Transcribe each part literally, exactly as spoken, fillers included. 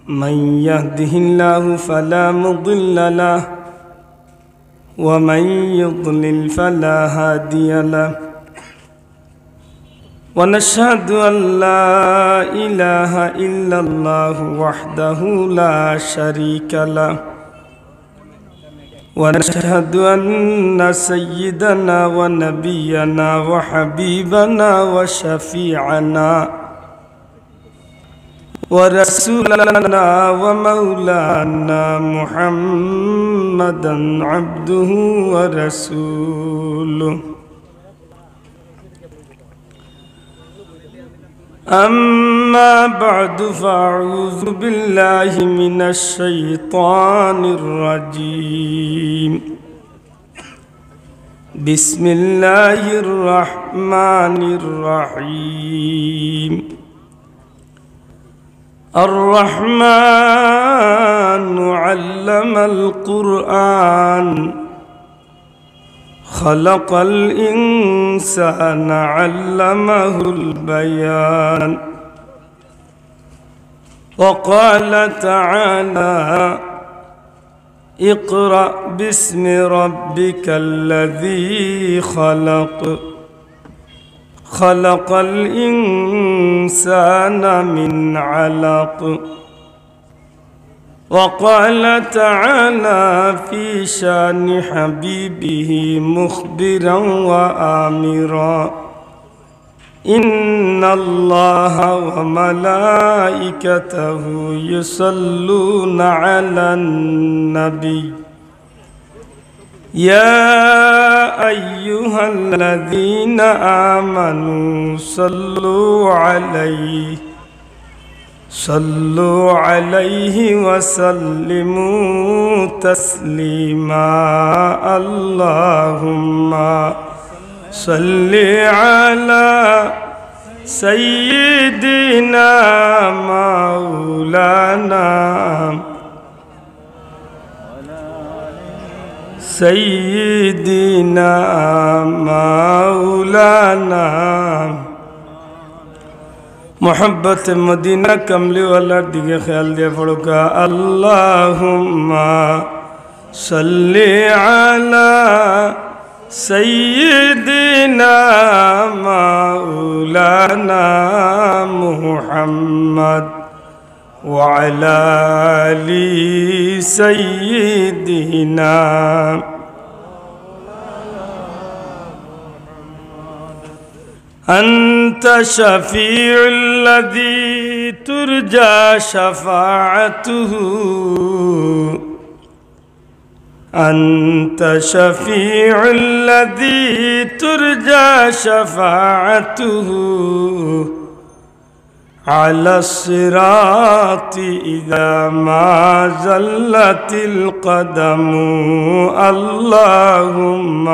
من يهده الله فلا مضل له، ومن يضلل فلا هادي له. ونشهد أن لا إله إلا الله وحده لا شريك له، ونشهد أن سيدنا ونبينا وحبيبنا وشفيعنا ورسولنا ومولانا محمدا عبده ورسوله. أما بعد، فأعوذ بالله من الشيطان الرجيم. بسم الله الرحمن الرحيم. الرحمن علم القرآن، خلق الإنسان علمه البيان. وقال تعالى: اقرأ باسم ربك الذي خلق، خلق الإنسان من علق. وقال تعالى في شأن حبيبه مخبرا وآمرا: إن الله وملائكته يصلون على النبي، يا أيها الذين آمنوا صلوا عليه، صلوا عليه وسلموا تسليما. اللهم صل على سيدنا مولانا، سيدنا مولانا। محبت مدینہ کملی والار دیگے خیال دیے پڑھوکا: اللهم صل على سيدنا مولانا محمد وعلى آل سيدنا. أنت الشفيع الذي ترجى شفاعته، أنت الشفيع الذي ترجى شفاعته على الصراط إذا ما زلت القدم. اللهم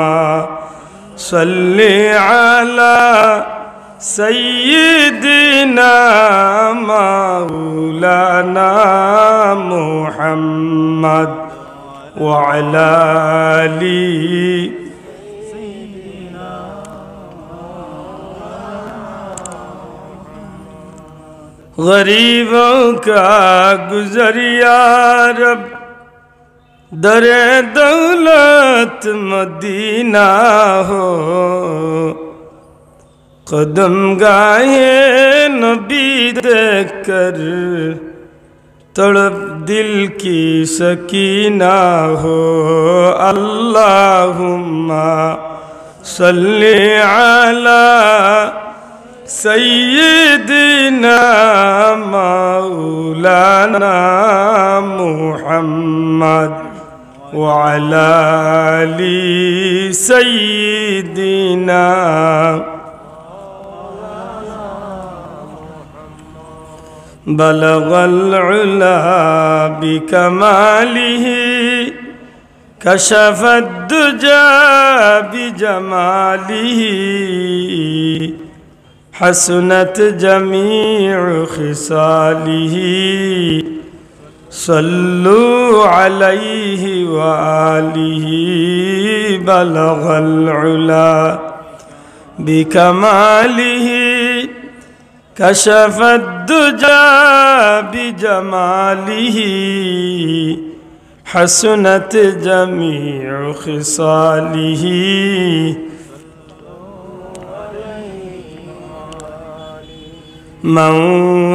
صل على سيدنا مولانا محمد وعلى آل غریبوں کا گزر یا رب، در دولت مدینہ ہو، قدم گاہ نبی دیکھ کر تڑپ دل کی سکینہ ہو۔ اللهم صل على سيدنا مولانا محمد وعلى آل سيدنا. بلغ العلا بكماله، كشف الدجى بجماله، حسنت جميع خصاله، صلوا عليه وآله. بلغ العلا بكماله، كشف الدجى بجماله، حسنت جميع خصاله. من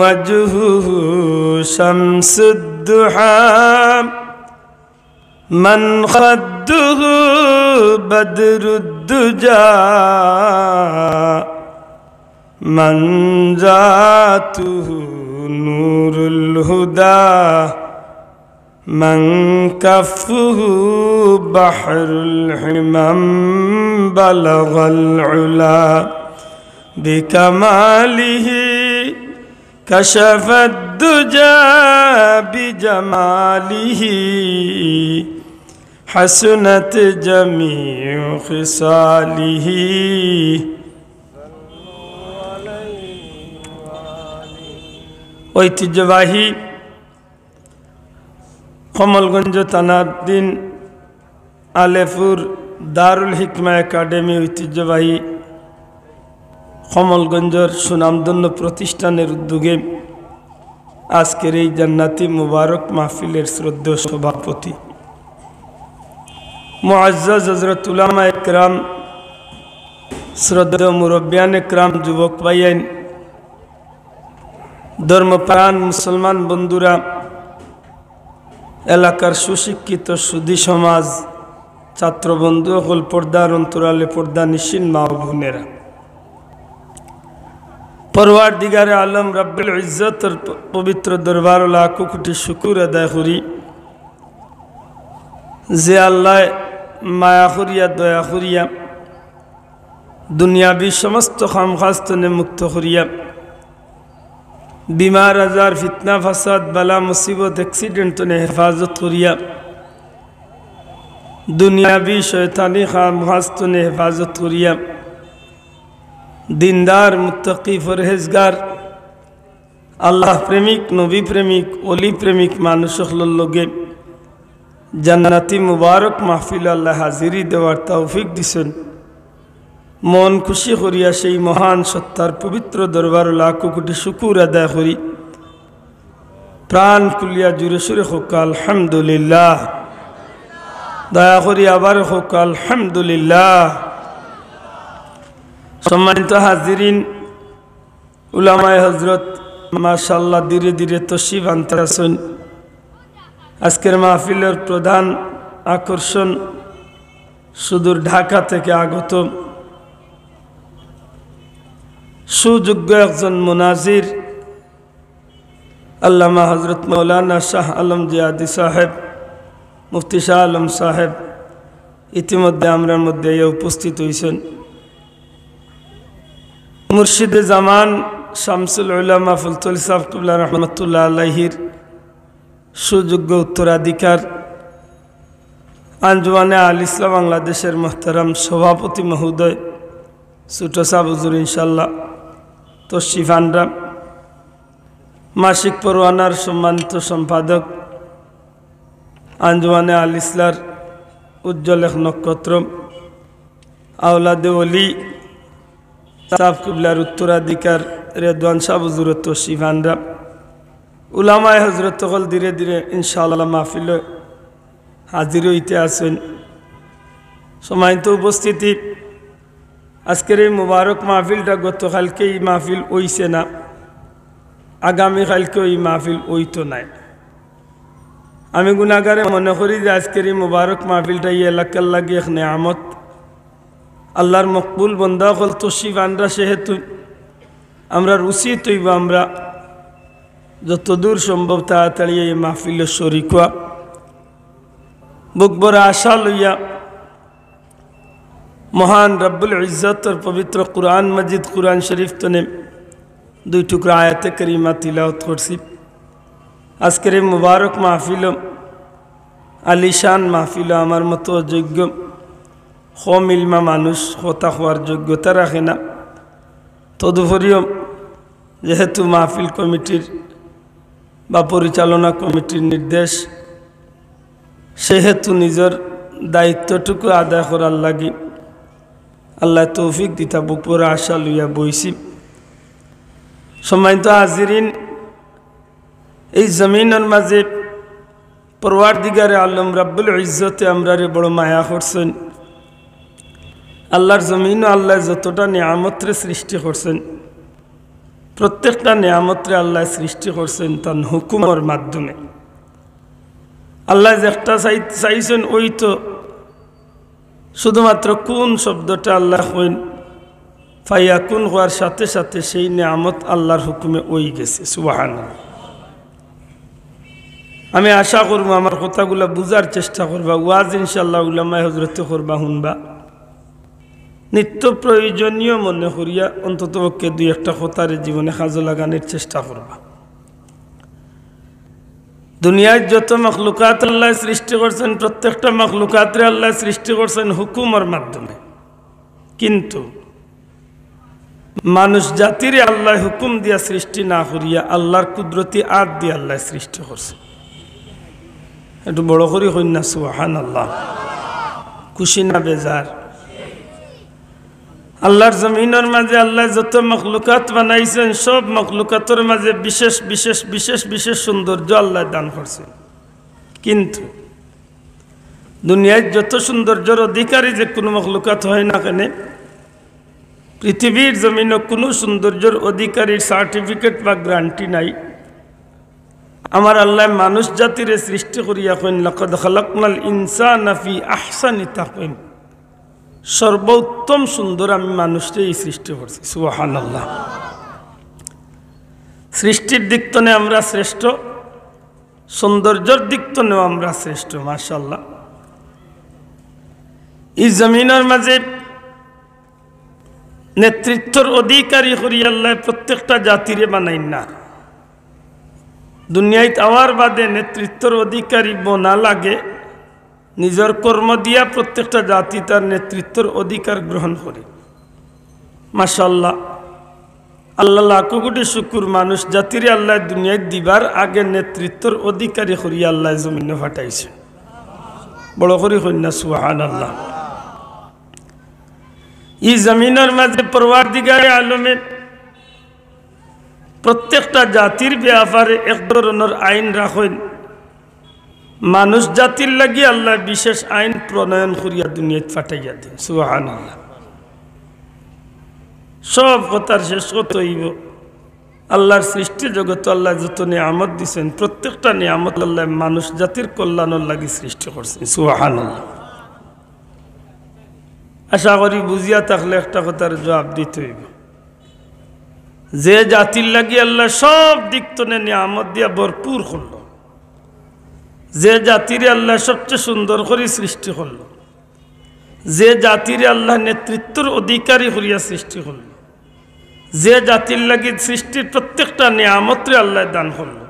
وجهه شمس الضحى، من خده بدر الدجى، من ذاته نور الهدى، من كفه بحر الحمم بلغ العلا بكماله، كشف الدجى بجماله، حسنت جميع خصاله. ঐতিহ্যবাহী কমলগঞ্জ থানাধীন আলেপুর দারুল হিকমা একাডেমি, ঐতিহ্যবাহী কমলগঞ্জর সুনামধন্য প্রতিষ্ঠানের উদ্যোগে আজকের এই জান্নাতি মুবারক মাহফিলের শ্রদ্ধেয় সভাপতি মুআজ্জাজ হযরত উলামা একরাম, শ্রদ্ধেয় মুরব্বিয়ান একরাম, যুবক ভাইয়াইন, ধর্মপ্রাণ মুসলমান বন্ধুরা, এলাকার সুশিক্ষিত সুধী সমাজ, ছাত্র বন্ধু অকল, পর্দার অন্তরালে পর্দানিশীন মা ও বোনেরা, পরওয়ারদিগারে আলম রাব্বুল ইজ্জতর প-, পবিত্র দরবারো লাখো কোটি শুকুর আদায় করি যে আল্লায় মায়া করিয়া, দয়া করিয়া, দুনিয়াবি সমস্ত কাম কাজ তনে মুক্ত করিয়া, বিমার আজার, ফিতনা ফাসাদ, বালা মুসিবত, accident তনে হেফাজত করিয়া, দুনিয়াবি শয়তানি কাম কাজ তনে হেফাজত করিয়া, দিনদার, মুত্তাকি, পরহেজগার, আল্লাহ প্রেমিক, নবী প্রেমিক, অলি প্রেমিক মানুষ অকলর লগে জান্নাতি মুবারক মাহফিল আল্লায় হাজিরি দেওয়ার তৌফিক দিছইন। মন খুশি করিয়া সেই মহান সত্তার পবিত্র দরবারো লাখো কোটি শুকুর আদায় করি। প্রাণ খুলিয়া জোরে সোরে কউক্কা আলহামদুলিল্লাহ। দয়া করি আবার কউক্কা আলহামদুলিল্লাহ। সম্মানিত হাজিরিন, উলামায়ে হযরত মাশাআল্লাহ ধীরে ধীরে তশরিফ আনতারা আছইন। আজকের মাহফিলের প্রধান আকর্ষণ সুদূর ঢাকা থেকে আগত সুযোগ্য একজন মুনাজির আল্লামা হযরত মাওলানা শাহ আলম জিহাদী সাহেব, মুফতি শাহ আলম সাহেব ইতিমধ্যে আমরার মধ্যে আইয়া উপস্থিত অইছইন। মুর্শিদে জামান শামসুল উলামা ফুলতলি সাহেব কিবলা রহমতুল্লাহ আলাইহির সুযোগ্য উত্তরাধিকার আঞ্জুমানে আল ইসলাম বাংলাদেশের মোহতারাম সভাপতি মহোদয় ছোট সাহেব হুজুর ইনশাআল্লাহ তশরিফ আনরা। মাসিক পরওয়ানার সম্মানিত সম্পাদক, আঞ্জুমানে আল ইসলার উজ্জ্বল এক নক্ষত্র, আওলাদে ওলি সাহেব কিবলার উত্তরাধিকার রেদওয়ান সাহেব হুজুরও তশরিফ আনরা। উলামায়ে হযরত অকল ধীরে ধীরে ইনশাআল্লাহ মাহফিলো হাজির অইতে আছইন। সম্মানিত উপস্থিতি, আজকের এই মুবারক মাহফিলটা গতকালকে এই মাহফিল অইছে না, আগামী কালকেও এই মাহফিল অইতো নায়। আমি গুনাহগারে মনে করি যে আজকের এই মুবারক মাহফিলটা এই এলাকার লাগি এক নেয়ামত, আল্লাহর মকবুল বন্দা অকল তশরিফ আনরা, সেহেতু আমরার উচিত অইবো আমরা যতদূর সম্ভব তাড়াতাড়ি এই মাহফিলো শরিক অওয়া। বুক ভরা আশা লইয়া মহান রব্বুল ইজ্জতর পবিত্র কুরআন মাজিদ, কুরআন শরিফ তনে দুই টুকরা আয়াতে কারিমা তিলাওয়াত করছি। আজকের এই মুবারক মাহফিলো, আলিশান মাহফিলো আমার মতো অযোগ্য, কম ইলমা মানুষ কথা কওয়ার যোগ্যতা রাখে না। তদুপরিও যেহেতু মাহফিল কমিটির বা পরিচালনা কমিটির নির্দেশ, সেহেতু নিজর দায়িত্বটুকু আদায় করার লাগি আল্লায় তৌফিক দিতা বুক ভরা আশা লইয়া বইছি। সম্মানিত হাজিরিন, এই জমিনর মাঝে পরওয়ারদিগারে আলম রাব্বুল ইজ্জতে আমরারে বড় মায়া করছেন। আল্লাহর জমিনও আল্লাহ যতটা নিয়ামতরে সৃষ্টি করছেন, প্রত্যেকটা নিয়ামতরে আল্লাহ সৃষ্টি করছেন তান হুকুমর মাধ্যমে। আল্লাহ যে একটা চাই-, চাইছেন, ওই তো শুধুমাত্র কুন শব্দটা আল্লাহ কইন, ফায়াকুন হওয়ার সাথে সাথে সেই নিয়ামত আল্লাহর হুকুমে ওই গেছে। সুবহানাল্লাহ। আমি আশা করবো আমার কথাগুলা বুঝার চেষ্টা করবা। ওয়াজ ইনশাআল্লাহ উলামায়ে হজরতে করবা, হুনবা। নিত্য প্রয়োজনীয় মনে করিয়া অন্তত পক্ষে দুই একটা কথারে জীবনে কাজে লাগানোর চেষ্টা করবা। দুনিয়ার যত মখলুকাত আল্লাহ সৃষ্টি করছেন, প্রত্যেকটা মখলুকাতরে আল্লাহ সৃষ্টি করছেন হুকুমর মাধ্যমে। কিন্তু মানুষ জাতিরে আল্লাহ হুকুম দিয়া সৃষ্টি না করিয়া আল্লাহর কুদরতি আত দিয়া আল্লাহ সৃষ্টি করছে। একটু বড় করি কইন না, সুবহানাল্লাহ। খুশি না বেজার? আল্লাহর জমিনর মাঝে আল্লাহ যত মখলুকাত বানাইছেন, সব মখলুকাতর মাঝে বিশেষ বিশেষ বিশেষ বিশেষ সৌন্দর্য আল্লাহ দান করছেন। কিন্তু দুনিয়ার যত সৌন্দর্যর অধিকারী যে কোনো মখলুকাত হয় না কেনে, পৃথিবীর জমিনো কোনো সৌন্দর্যর অধিকারীর সার্টিফিকেট বা গ্যারান্টি নাই। আমার আল্লাহ মানুষ জাতিরে সৃষ্টি করিয়া কইন, "লাকাদ খালাকনাল ইনসানা ফি আহসানি তাকওয়িম।" সর্বোত্তম সুন্দর আমি মানুষরে এই সৃষ্টি করছি। সুবহানাল্লাহ। সৃষ্টির দিক তনে আমরা শ্রেষ্ঠ, সৌন্দর্যর দিক তনেও আমরা শ্রেষ্ঠ। মাশাআল্লাহ। এই জমিনর মাঝে নেতৃত্বর অধিকারী করি আল্লাহ প্রত্যেকটা জাতিরে বানাইন না। দুনিয়াত আওয়ার বাদে নেতৃত্বর অধিকারী বনা লাগে, নিজর কর্ম দিয়া প্রত্যেকটা জাতি তার নেতৃত্বর অধিকার গ্রহণ করে। মাশাআল্লাহ, আল্লাহ লাখো কোটি শুকুর, মানুষ জাতিরে আল্লাহ দুনিয়াত দিবার আগে নেতৃত্বর অধিকারী করি আল্লাহ জমিনে পাঠাইছে। বড় করি কইন না, সুবহানাল্লাহ। ই জমিনর মাঝে পরওয়ারদিগারে আলমে প্রত্যেকটা জাতির ব্যাপারে এক ধরনর আইন রাখইন। মানুষ জাতির লাগি আল্লাহ বিশেষ আইন প্রণয়ন করিয়া দুনিয়াত পাঠাইয়া দেন। সুবহানাল্লাহ। সব কথার শেষ কথা অইবো, আল্লাহর সৃষ্টি জগতো আল্লাহ যত নিয়ামত দিছেন, প্রত্যেকটা নিয়ামত আল্লাহ মানুষ জাতির কল্যাণর লাগি সৃষ্টি করছেন। সুবহানাল্লাহ। আশা করি বুঝিয়া থাকলে একটা কথার জবাব দিতে অইবো। যে জাতির লাগি আল্লাহ সব দিক তনে নিয়ামত দিয়া ভরপুর করলো, যে জাতিরে আল্লাহ সবচেয়ে সুন্দর করি সৃষ্টি করলো, যে জাতিরে আল্লাহ নেতৃত্বর অধিকারী করিয়া সৃষ্টি করলো, যে জাতির লাগি সৃষ্টির প্রত্যেকটা নিয়ামতরে আল্লাহ দান করলো,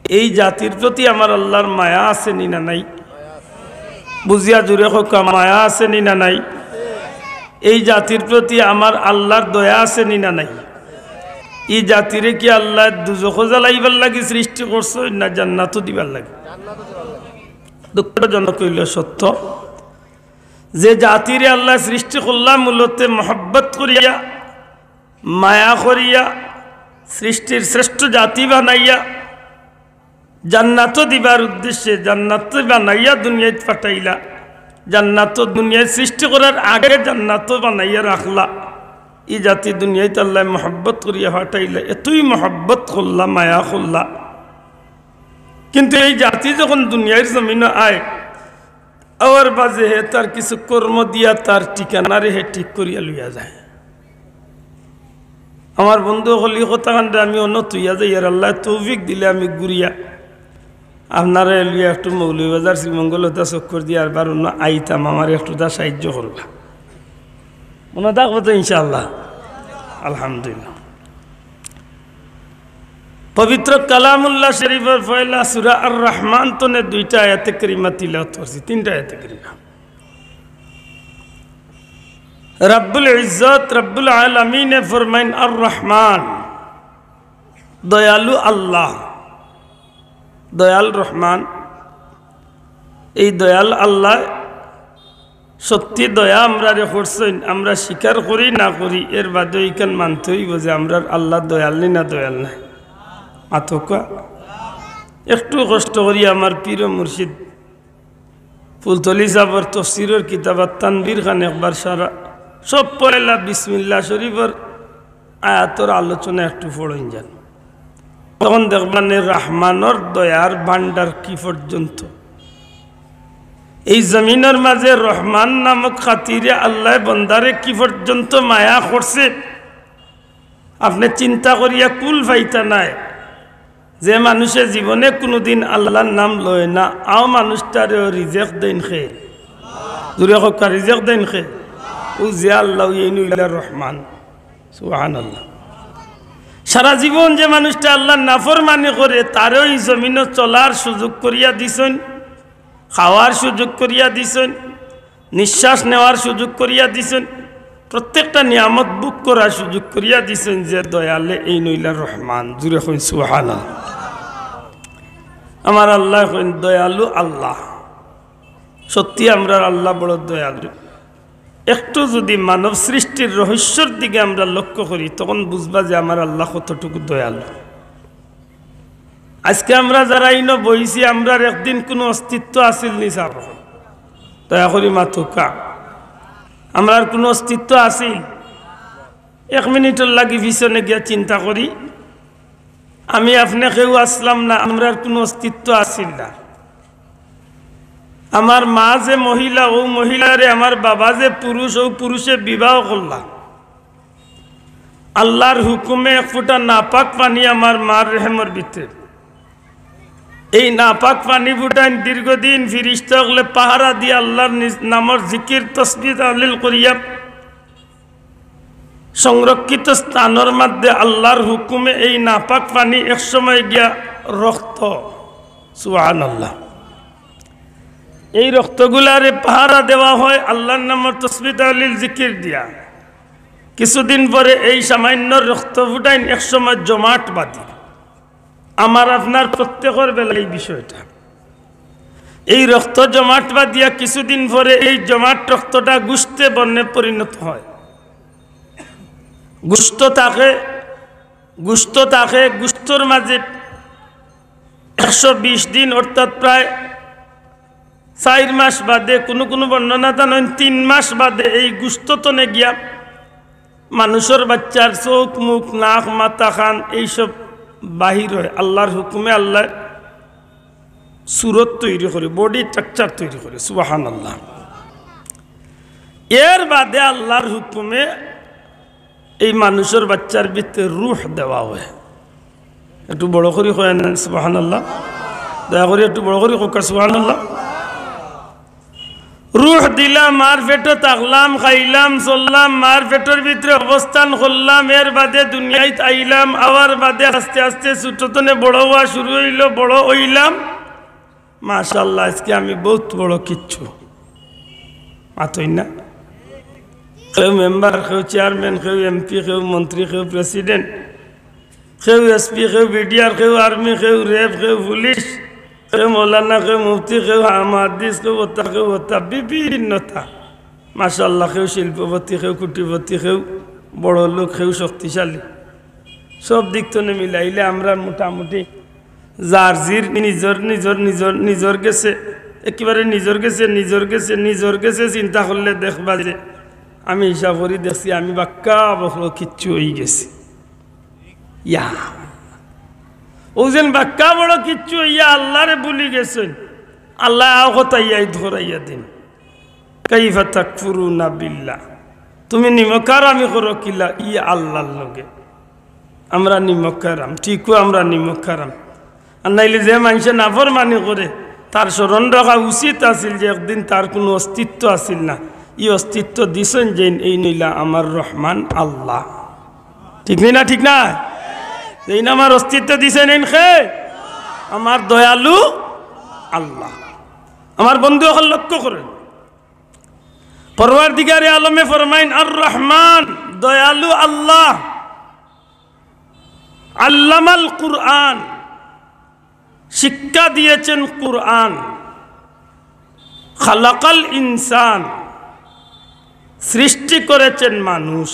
এই জাতির প্রতি আমার আল্লাহর মায়া আছে নি না নাই? বুঝিয়া জুরে কউক্কা, মায়া আছে নি না নাই? এই জাতির প্রতি আমার আল্লাহর দয়া আছে নি না নাই? ই জাতিরে কি আল্লাহ দুজখো জ্বালাইবার লাগি সৃষ্টি করছইন না জান্নাতও দিবার লাগি? দুঃখজনক অইলেও সত্য, যে জাতিরে আল্লাহ সৃষ্টি করলা মূলতে মহব্বত করিয়া, মায়া করিয়া, সৃষ্টির শ্রেষ্ঠ জাতি বানাইয়া, জান্নাতও দিবার উদ্দেশ্যে জান্নাত বানাইয়া দুনিয়াত পাঠাইলা, জান্নাতও দুনিয়াত সৃষ্টি করার আগে জান্নাতও বানাইয়া রাখলা। ই জাতি দুনিয়াত আল্লাহ মহব্বত করিয়া পাঠাইলা, এতই মহব্বত করলা, মায়া করলা। কিন্তু এই জাতি যখন দুনিয়ার জমিনো আয়, আওয়ার বাদে হে তার কিছু কর্ম দিয়া তার ঠিকানারে হে ঠিক করিয়া লইয়া যায়। আমার বন্ধু অকল, ই কথাখানরে আমি অনো থইয়া যাইয়ার, আল্লাহ তৌফিক দিলে আমি ঘুরিয়া আপনারে লইয়া একটু মৌলভীবাজার শ্রীমঙ্গল হতা চক্কর দিয়া আরবার অনো আইতাম, আমারে একটুতা সাহায্য করবা। মনো থাকবো তো ইনশাআল্লাহ? আলহামদুলিল্লাহ। পবিত্র কালামুল্লাহ শরীফর পয়লা সূরা আর রহমান তনে দুইটা আয়াতে কারিমা তিলাওয়াত করছি, তিনটা আয়াতে কারিমা। রব্বুল ইজ্জত, রব্বুল আলামিনে ফরমাইন, আর রহমান, দয়ালু আল্লাহ, দয়াল রহমান। এই দয়াল আল্লাহ সত্যি দয়া আমরারে করছইন, আমরা স্বীকার করি না করি, এর বাদে ইখান মানতে অইবো যে আমরার আল্লাহ দয়াল নি না দয়াল নায়? মাতউক্কা। একটু কষ্ট করি আমার পীর ও মুর্শিদ ফুলতলি সাবর তফসিরর কিতাব আত তানবীর খান একবার সারা, সব পয়লা বিসমিল্লাহ শরীফর আয়াতর আলোচনা একটু পড়ইন যান, তখন দেখবা নে রহমানর দয়ার ভান্ডার কি পর্যন্ত। এই জমিনর মাঝে রহমান নামক খাতিরে আল্লায় বন্দারে কি পর্যন্ত মায়া করছে, আপনে চিন্তা করিয়া কুল পাইতা নায়। যে মানুষে জীবনে কুনুদিন আল্লার নাম লয় না, অউ মানুষটারেও রিজেক দেইন কে? জুরে কউক্কা, রিজেক দেইন কে? অউ যে আল্লাহ, অউ এইন অইলা রহমান। সুবহানাল্লাহ। সারা জীবন যে মানুষটা আল্লার নাফরমানি করে, তারেও ই জমিনো চলার সুযোগ করিয়া দিছইন, খাওয়ার সুযোগ করিয়া দিছইন, নিঃশ্বাস নেওয়ার সুযোগ করিয়া দিছইন, প্রত্যেকটা নিয়ামত ভোগ করার সুযোগ করিয়া দিছইন। যে দয়ালে, এইন অইলা রহমান। জুরে কইন সুবহানাল্লাহ। আমার আল্লায় কইন দয়ালু আল্লাহ। সত্যি আমরার আল্লাহ বড় দয়ালু। একটু যুদি মানব সৃষ্টির রহস্যর দিকে আমরা লক্ষ্য করি, তখন বুঝবা যে আমার আল্লাহ কতটুকু দয়ালু। আজকে আমরা যারা ইনো বইছি, আমরার একদিন কুনু অস্তিত্ব আছিল নি সাব? দয়া করি মাতউক্কা। আমরার কুনু অস্তিত্ব আছিল? এক মিনিটর লাগি পিছনে গিয়া চিন্তা করি। আমি আপনে কেউ আছলাম না, আমরার কুনু অস্তিত্ব আছিল না। আমার মা যে মহিলা, অউ মহিলারে আমার বাবা যে পুরুষ, অউ পুরুষে বিবাহ করলা। আল্লার হুকুমে এক ফুটা নাপাক পানি আমার মার রেহেমর ভিতরে। এই নাপাক পানি ফুটাইন দীর্ঘদিন ফিরিস্তা অকলে পাহারা দিয়া আল্লার নিজ নামর জিকির, তসবিহ, তাহলিল করিয়া সংরক্ষিত স্থানর মধ্যে আল্লার হুকুমে এই নাপাক পানি এক সময় গিয়া রক্ত। সুবহানাল্লাহ। এই রক্তগুলারে পাহারা দেওয়া হয় আল্লার নামর তসবিহ, তাহলিল, জিকির দিয়া। কিছুদিন পরে এই সামান্য রক্ত ফুটাইন এক সময় জমাট বাঁধি। আমার আপনার প্রত্যেকর বেলা এই বিষয়টা। এই রক্ত জমাট বাঁধিয়া কিছুদিন পরে এই জমাট রক্তটা গুস্তে বর্ণে পরিণত হয়। গুস্ত থাকে, গুস্ত থাকে, গুস্তর মাঝে একশো বিশ দিন, অর্থাৎ প্রায় চাইর মাস বাদে, কুনু কুনু বর্ণনা তা নয়, তিন মাস বাদে এই গুস্ত তনে গিয়া মানুষর বাচ্চার চউখ, মুখ, নাক, মাথা, কান এইসব বাহির হয়। আল্লার হুকুমে আল্লায় সুরত তৈরি করে, body structure তৈরি করে। সুবহানাল্লাহ। এর বাদে আল্লার হুকুমে এই মানুষর বাচ্চার ভিতরে রুহ দেওয়া হয়। একটু বড় করি কইন না সুবহানাল্লাহ। দয়া করি একটু বড় করি কউক্কা সুবহানাল্লাহ। রুহ দিলাম, মার পেটো থাকলাম, খাইলাম, চললাম, মার পেটর ভিতরে অবস্থান করলাম, এর বাদে দুনিয়াত আইলাম, আওয়ার বাদে আস্তে আস্তে ছোট তনে বড় অওয়া শুরু অইলো, বড় অইলাম। মাশাআল্লাহ, আজকে আমি বউত বড় কিচ্ছু। মাতইন না। কেউ মেম্বার, কেউ চেয়ারম্যান, কেউ এমপি, কেউ মন্ত্রী, কেউ প্রেসিডেন্ট, কেউ এসপি, কেউ বিডিআর, কেউ আর্মি, কেউ র‍্যাব, কেউ পুলিশ, কেউ মৌলানা, কেউ মুফতি, কেউ মুহাদ্দিস, কেউ অতা, কেউ অতা, বিভিন্নতা। মাশাআল্লাহ, কেউ শিল্পপতি, কেউ কোটিপতি, কেউ বড় লোক, কেউ শক্তিশালী। সব দিক তনে মিলাইলে আমরা মোটামুটি যার জির নিজর, নিজর, নিজর, নিজর গেছে, একেবারে নিজর গেছে, নিজর গেছে, নিজর গেছে চিন্তা করলে দেখবা যে আমি হিসাব করি দেখছি, আমি বাক্কা বড় কিচ্ছু অইগেছি। ইয়া, অউ যেন বাক্কা বড় কিচ্ছু অইয়া আল্লারে ভুলি গেছইন। আল্লায় আও কথা ইয়াদ করাইয়া দিন। কাইফা তাকফুরুনা বিল্লাহ, তুমি নিমকহারামি করো কিলা ই আল্লার লগে? আমরা নিমকহারাম, ঠিকউ আমরা নিমকহারাম। আর নাইলে যে মানষে নাফরমানি করে, তার স্মরণ রাখা উচিত আছিল যে একদিন তার কুনু অস্তিত্ব আছিল না। ই অস্তিত্ব দিছইন যেইন, এইন অইলা আমার রহমান আল্লাহ। ঠিক নি না? ঠিক না? এইন আমার অস্তিত্ব দিছইন এইন কে? আমার দয়ালু আল্লাহ। আমার বন্ধু অকল লক্ষ্য করইন, পরওয়ারদিগারে আলমে ফরমাইন, আর রহমান, দয়ালু আল্লাহ, আল্লামাল কুরআন, শিক্ষা দিয়েছেন কুরআন, খালাকাল ইনসান, সৃষ্টি করেছেন মানুষ।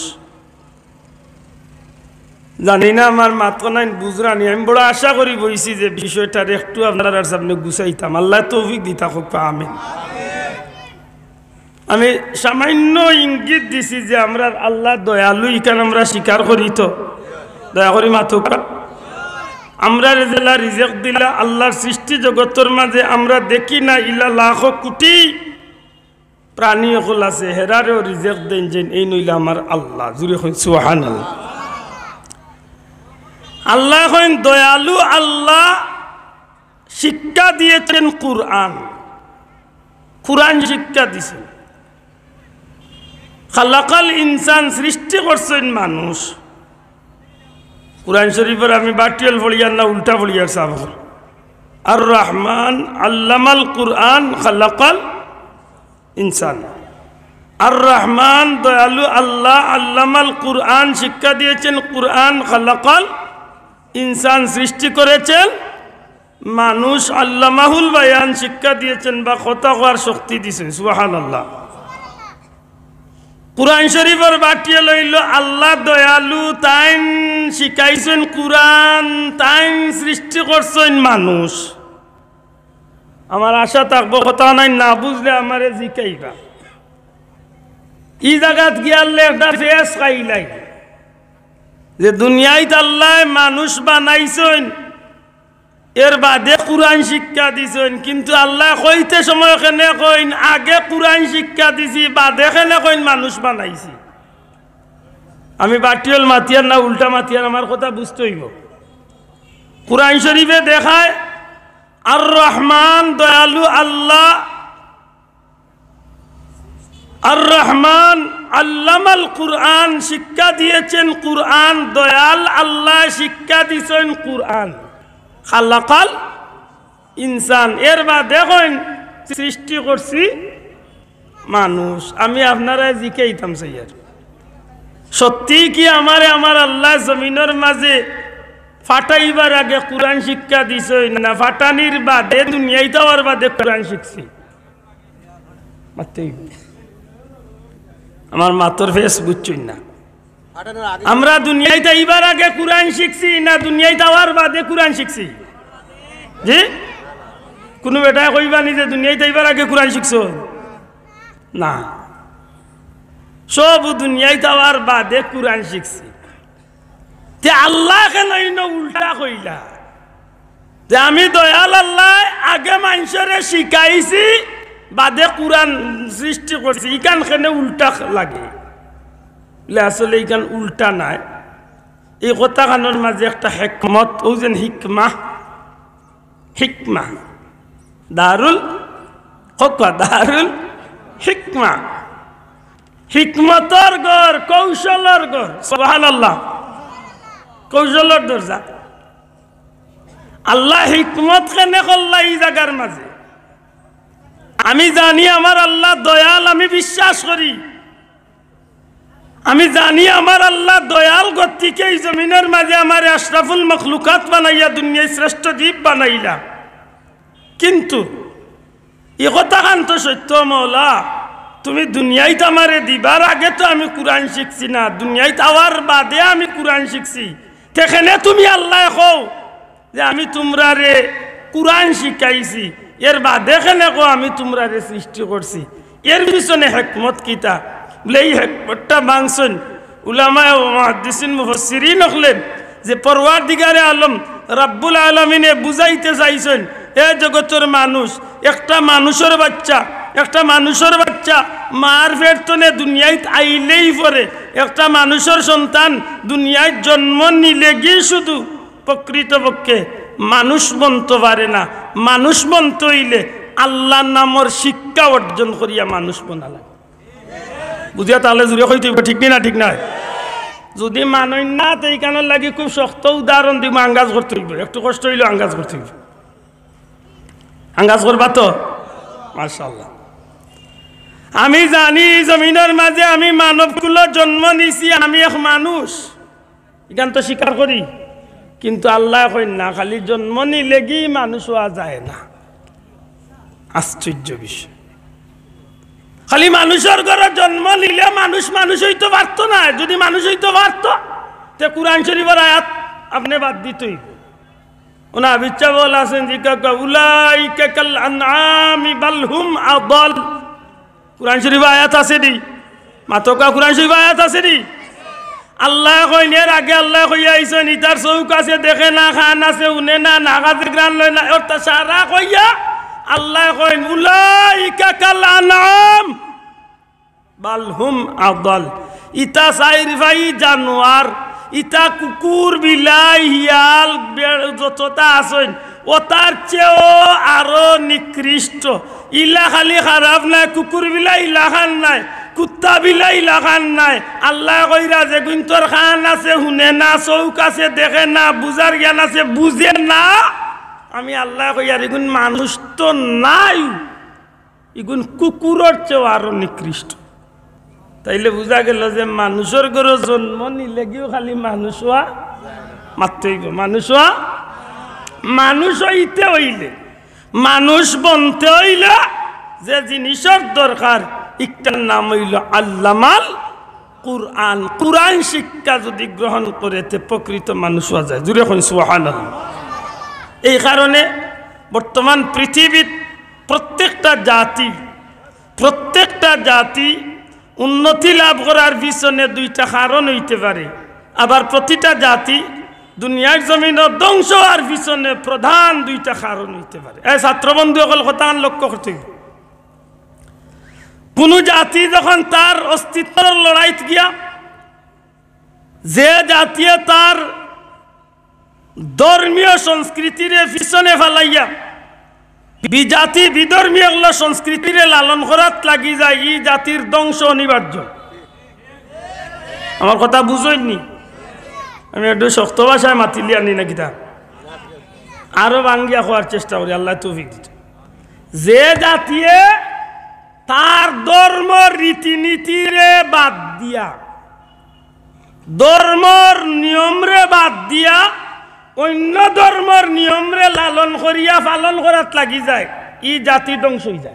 জানি না আমার মাতখানাইন বুঝরানি, আমি বড় আশা করি বইছি যে বিষয়টার একটু আপনারার সামনে গুছাইতাম। আল্লায় তৌফিক দিতা হোক, আমিন। আমি সামান্য ইঙ্গিত দিছি যে আমরার আল্লাহ দয়ালু, ইখান আমরা স্বীকার করি তো? দয়া করি মাতউক্কা। আমরারে যেলা রিজিক দিলা, আল্লাহর সৃষ্টি জগতর মাঝে আমরা দেখি না ইলা লাখো কোটি প্রাণী অকল আছে, হেরারেও রিজিক দেইন যেইন, এইন অইলা আমার আল্লাহ। জুরে কইন সুবহানাল্লাহ। আল্লায় কইন দয়ালু আল্লাহ, শিক্ষা দিয়েছেন কুরআন, কুরআন শিক্ষা দিছেন। খালাকাল ইনসান, সৃষ্টি করছেন মানুষ। কুরআন শরীফর আমি বাটিয়াল পড়িয়ার না উল্টা পড়িয়ার সাব? আর রহমান আল্লামাল কুরআন খালাকাল ইনসান। আর রহমান দয়ালু আল্লাহ, আল্লামাল কুরআন শিক্ষা দিয়েছেন, কুরআন খালাকাল ইনসান সৃষ্টি করেছেন মানুষ, আল্লামাহুল বায়ান শিক্ষা দিয়েছেন বা কথা কওয়ার শক্তি দিয়েছেন। সুবহানাল্লাহ। কুরআন শরীফর বাটিয়াল অইলো আল্লাহ দয়ালু, তাইন শিখাইছেন কুরআন, তাইন সৃষ্টি করছেন মানুষ। আমার আশা থাকবো, কথা নাই না বুঝলে আমারে জিকাইবা। ই জাগাত গিয়ারলে একটা ফেস খাইলাই যে দুনিয়াইত আল্লায় মানুষ বানাইছইন, এর বাদে কুরআন শিক্ষা দিছইন, কিন্তু আল্লায় কইতে সময় কেনে কইন আগে কুরআন শিক্ষা দিছি, বাদে কেনে কইন মানুষ বানাইছি। আমি বাটিয়াল মাতিয়ার না উল্টা মাতিয়ার, আমার কথা বুঝতে অইবো। কুরআন শরীফে দেখায় আর রহমান দয়ালু আল্লাহ, আর রহমান আল্লামাল কুরআন, শিক্ষা দিয়েছেন কুরআন, দয়াল আল্লায় শিক্ষা দিছেন কুরআন। খালাকাল ইনসান, এর বাদে কইন সৃষ্টি করছি মানুষ। আমি আপনারারে জিকাইতাম চাইয়ার, সত্যি কি আমারে আমার আল্লায় জমিনর মাঝে ফাটাইবার আগে কুরআন শিক্ষা দিছইন না ফাটানির বাদে, দুনিয়াইত আওয়ার বাদে কুরআন শিখছি? মাততে অইবো। আমার মাতর ফেস বুঝছইন না। আমরা দুনিয়াইত আইবার আগে কুরআন শিখছি না দুনিয়াইত আওয়ার বাদে কুরআন শিখছি? জি? কুনু বেটায় কইবা নি যে দুনিয়াইত আইবার আগে কুরআন শিখছো? না, সব দুনিয়াইত আওয়ার বাদে কুরআন শিখছি। তে আল্লায় কেনে ইনো উল্টা কইলা যে আমি দয়াল আল্লায় আগে মানষরে শিখাইছি, বাদে কুরআন সৃষ্টি করছি, ইখান কেনে উল্টা লাগে? বলে, আসলে ইখান উল্টা নায়, ই কথাখানর মাঝে একটা হেকমত, অউ যেন হিকমা, হিকমা, দারুল, কউক্কা, দারুল হিকমা, হিকমতর ঘর, কৌশলর ঘর। সুবহানাল্লাহ। কৌশলর দরজা। আল্লায় হিকমত কেনে করলা ই জাগার মাঝে? আমি জানি আমার আল্লাহ দয়াল, আমি বিশ্বাস করি। আমি জানি আমার আল্লাহ দয়াল, গতিকে ই জমিনর মাঝে আমারে আশরাফুল মখলুকাত বানাইয়া দুনিয়ার শ্রেষ্ঠ জীব বানাইলা। কিন্তু ই কথাখান তো সত্য, মওলা, তুমি দুনিয়াইত আমারে দিবার আগে তো আমি কুরআন শিখছি না, দুনিয়াইত আওয়ার বাদে আমি কুরআন শিখছি। তে কেনে তুমি আল্লায় কও যে আমি তুমরারে কুরআন শিখাইছি, এর বাদে কেনে কও আমি তুমরারে সৃষ্টি করছি? এর পিছনে হেকমত কিতা? বলে, এই হেকমতটা ভাঙছইন উলামায়ে মুহাদ্দিসিন মুফাসসিরিন অকলে যে পরওয়ারদিগারে আলম রাব্বুল আলামিনে বুঝাইতে চাইছইন, এ জগতর মানুষ, একটা মানুষর বাচ্চা, একটা মানুষর বাচ্চা মার পেট তনে দুনিয়াইত আইলেই পরে, একটা মানুষর সন্তান দুনিয়াইত জন্ম নিলেগি শুধু প্রকৃতপক্ষে মানুষ বনতো পারে না। মানুষ বনতো অইলে আল্লাহর নামর শিক্ষা অর্জন করিয়া মানুষ বনা লাগে। বুঝিয়া তাইলে জুরে কইতে অইবো, ঠিক নি না? ঠিক নায়? যুদি মানইন না, তে ইখানর লাগি খুব শক্ত উদাহরণ দিমু, আন্দাজ করতে অইবো, একটু কষ্ট অইলেও আন্দাজ করতে অইবো। আন্দাজ করবা তো? মাশাআল্লাহ। আমি জানি ই জমিনর মাঝে আমি মানব কুলো জন্ম নিছি, আমি এক মানুষ, ইখান তো স্বীকার করি, কিন্তু আল্লায় কইন না, খালি জন্ম নিলেগি মানুষ অওয়া যায় না। আশ্চর্য বিষয়। খালি মানুষর ঘরো জন্ম নিলে মানুষ মানুষ অইতো পারতো না। যদি মানুষ অইতো পারতো, তে কুরআন শরীফর আয়াত আপনে বাদ দিতই। ওনা বিচ্ছাবল আছেন, জিজ্ঞাসা, "উলাইকা কাল আনআমি বাল হুম আদাল।" কুরআন শরীফ আয়াত আছে নি? মাতকা, কুরআন শরীফ আয়াত আছে নি? আল্লায় কইন, এর আগে আল্লায় কইয়া আইছইন, "ইতার চউখ আছে, দেখে না, কান আছে, হুনে না, নাক আছে, ঘ্রাণ লয় না।" অর্থাৎ সারা কইয়া আল্লায় কইন, "উলাইকা কাল আনআম বাল হুম আদাল।" ইতা চাইর পাই জানোয়ার, ইতা কুকুর, বিলাই, হিয়াল, বেড় যততা আছইন, অতার চেয়েও আরো নিকৃষ্ট। ইলা খালি খারাপ নায়, কুকুর বিলাই ইলাখান নায়, কুত্তা বিলাই ইলাখান নায়। আল্লায় কইরা যেগুইন্তর কান আছে, হুনে না, চউখ আছে, দেখে না, বুঝার জ্ঞান আছে, বুঝে না। আমি আল্লায় কইয়ার ইগুইন মানুষ তো নায়, ইগুইন কুকুরর চেয়েও আরো নিকৃষ্ট। তাইলে বুঝা গেল যে মানুষর ঘরো জন্ম নিলেগিও খালি মানুষ অওয়া মাত্রই গো, মানুষ অওয়া, মানুষ অইতে অইলে, মানুষ বনতে অইলে যে জিনিসর দরকার, ইকটার নাম অইলো আল্লামাল কুরআন। কুরআন শিক্ষা যদি গ্রহণ করে, তে প্রকৃত মানুষ অওয়া যায়। জুরে কইন সুবহানাল্লাহ। এই কারণে বর্তমান পৃথিবীত প্রত্যেকটা জাতি, প্রত্যেকটা জাতি উন্নতি লাভ করার পিছনে দুইটা কারণ অইতে পারে, আবার প্রতিটা জাতি দুনিয়ার জমিনো ধ্বংস অওয়ার পিছনে প্রধান দুইটা কারণ অইতে পারে। এ ছাত্রবন্ধু অকল, কথাখান লক্ষ্য করতে অইবো। কুনু জাতি যখন তার অস্তিত্বর লড়াইত গিয়া, যে জাতিয়ে তার ধর্মীয় সংস্কৃতিরে পিছনে ফালাইয়া বিজাতি বিধর্মী অকলর সংস্কৃতিরে লালন করাত লাগি যায়, ই জাতির ধ্বংস অনিবার্য। আমার কথা বুঝইন নি? আমি একটু শক্ত ভাষায় মাতিলিয়ার নি না কিতা? আরো ভাঙ্গিয়া কওয়ার চেষ্টা করি, আল্লায় তৌফিক দিতো। যে জাতিয়ে তার ধর্মর রীতিনীতিরে বাদ দিয়া, ধর্মর নিয়মরে বাদ দিয়া, অইন্য ধর্মর নিয়মরে লালন করিয়া পালন করাত লাগি যায়, ই জাতি ধ্বংস অইযায়।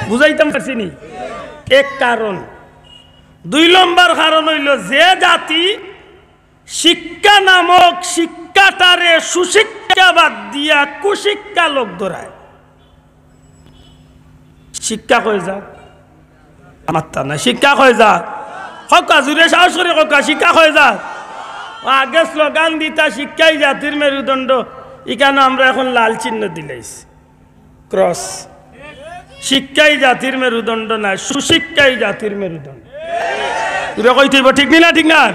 বুঝাইতাম পারছি নি? এক কারণ। দুই নম্বর কারণ অইলো, যে জাতি শিক্ষা নামক শিক্ষাটারে সুশিক্ষা বাদ দিয়া কুশিক্ষা লগ ধরায়। শিক্ষা কই যার? মাত্তা নাই। শিক্ষা কই যার? কউক্কা, জুরে সাহস করি কউক্কা, শিক্ষা কই যার? ও আগে স্লোগান দিতা, "শিক্ষাই জাতির মেরুদণ্ড", ইখানো আমরা এখন লাল চিহ্ন দিলাইছি। ক্রস। শিক্ষাই জাতির মেরুদণ্ড নায়, সুশিক্ষাই জাতির মেরুদণ্ড। জুরে কইতে অইবো, ঠিক নি না, ঠিক না?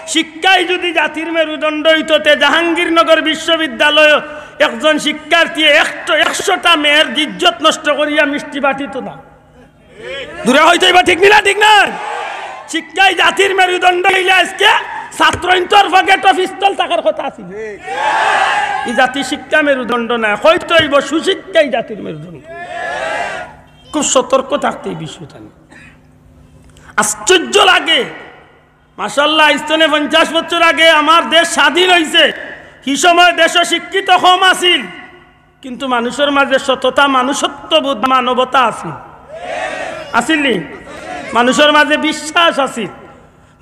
শিক্ষাই যদি জাতির মেরুদণ্ড অইতো, তে জাহাঙ্গীরনগর বিশ্ববিদ্যালয় একজন শিক্ষার্থী একশো, একশোটা মেয়ের ইজ্জত নষ্ট করিয়া মিষ্টি বাটিতো না। জুরে কইতে অইবো, ঠিক নি না, ঠিক না? শিক্ষাই জাতির মেরুদণ্ড অইলে আজকে ছাত্রইন্তর পকেটো পিস্তল থাকার কথা আছিল। ই জাতি শিক্ষা মেরুদণ্ড নায়, কইতে অইবো সুশিক্ষাই জাতির মেরুদণ্ড। খুব সতর্ক থাকতে ই বিষয়টা নিয়া। আশ্চর্য লাগে, মাশাআল্লাহ, আইজ থনে পঞ্চাশ বছর আগে আমার দেশ স্বাধীন অইছে, হি সময় দেশো শিক্ষিত কম আছিল, কিন্তু মানুষর মাঝে সততা, মানুষত্ববোধ, মানবতা আছিল। আছিল নি? মানুষর মাঝে বিশ্বাস আছিল,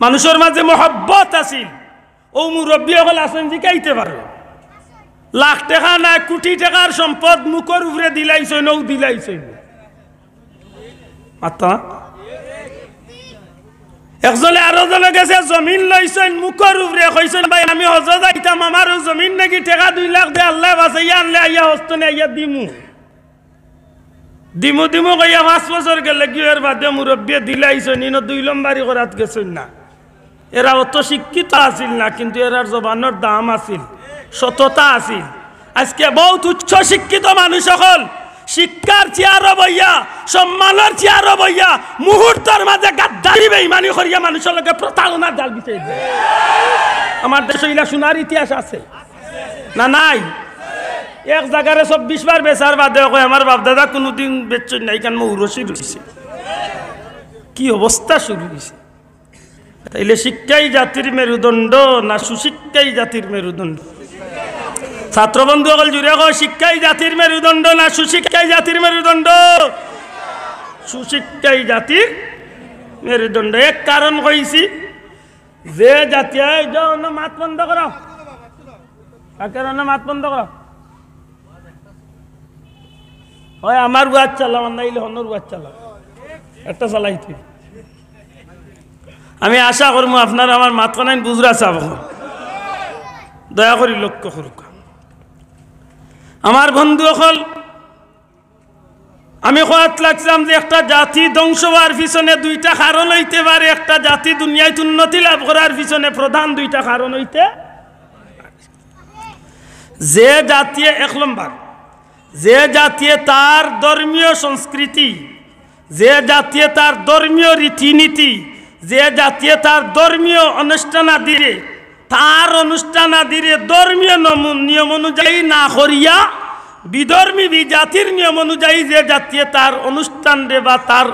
মানুষর মাঝে মহব্বত আছিল। অউ মুরব্বি অকল আছইন, জিকাইতে পারো। লাখ টেকা নায়, কুটি টেকার সম্পদ মুখর উপরে দিলাইছইন, অউ দিলাইছইন। মাত্তা। একজনে আরো জনর গেছে জমিন লইছইন, মুখর উপরে কইছইন, "ভাই, আমি হজো যাইতাম, আমারে জমিন নাকি টেকা দুই লাখ দে, আল্লায় বাচাইয়া আনলে আইয়া হজ থনে আইয়া দিমু।" দিমু দিমু কইয়া পাঁচ বছর গেলেগিও, এর বাদে মুরব্বিয়ে দিলাইছইন, ইনো দুই লম্বারি করাত গেছইন না। এরা অত শিক্ষিত আছিল না, কিন্তু এরার জবানর দাম আছিল, সততা আছিল। আজকে বউত উচ্চ শিক্ষিত মানুষ অকল শিক্ষার চেয়ারো বইয়া, সম্মানর চেয়ারো বইয়া, মুহূর্তর মাঝে গাদ্দারি বেইমানি করিয়া মানুষর লগে প্রতারণার জাল বিছাই দেয়। আমার দেশো ইলা সোনার ইতিহাস আছে না নাই? এক জাগারে চব্বিশ বার বেচার বাদে কয়, "আমার বাপ দাদা কুনুদিন বেচছইন না, ইখান মৌরসি রইছে।" কি অবস্থা শুরু অইছে? তাইলে শিক্ষাই জাতির মেরুদণ্ড না সুশিক্ষাই জাতির মেরুদণ্ড? ছাত্রবন্ধু অকল জুরে কও, শিক্ষাই জাতির মেরুদণ্ড না সুশিক্ষাই জাতির মেরুদণ্ড? সুশিক্ষা ই জাতির মেরুদণ্ড। এক কারণ কইছি, যে জাতি, এই যে অন্য মাত বন্ধ করো, তাকে অন্য মাত বন্ধ করো। হয় আমার ওয়াজ চালাও, আর নাইলে অন্যর ওয়াজ চালাও, একটা চালাইতে। আমি আশা করমু আপনারা আমার মাতখানাইন বুঝরা চাব, দয়া করি লক্ষ্য করুক। আমার বন্ধু অকল, আমি কওয়াত লাগছিলাম যে একটা জাতি ধ্বংস হওয়ার পিছনে দুইটা কারণ হইতে পারে, একটা জাতি দুনিয়াত উন্নতি লাভ করার পিছনে প্রধান দুইটা কারণ হইতে, যে জাতিয়ে, এক নম্বর, যে জাতিয়ে তার ধর্মীয় সংস্কৃতি, যে জাতিয়ে তার ধর্মীয় রীতিনীতি, যে জাতিয়ে তার ধর্মীয় অনুষ্ঠান আদিরে, তার অনুষ্ঠান আদিরে ধর্মীয় নমু-, নিয়ম অনুযায়ী না করিয়া বিধর্মী বিজাতির নিয়ম অনুযায়ী যে জাতিয়ে তার অনুষ্ঠানরে বা তার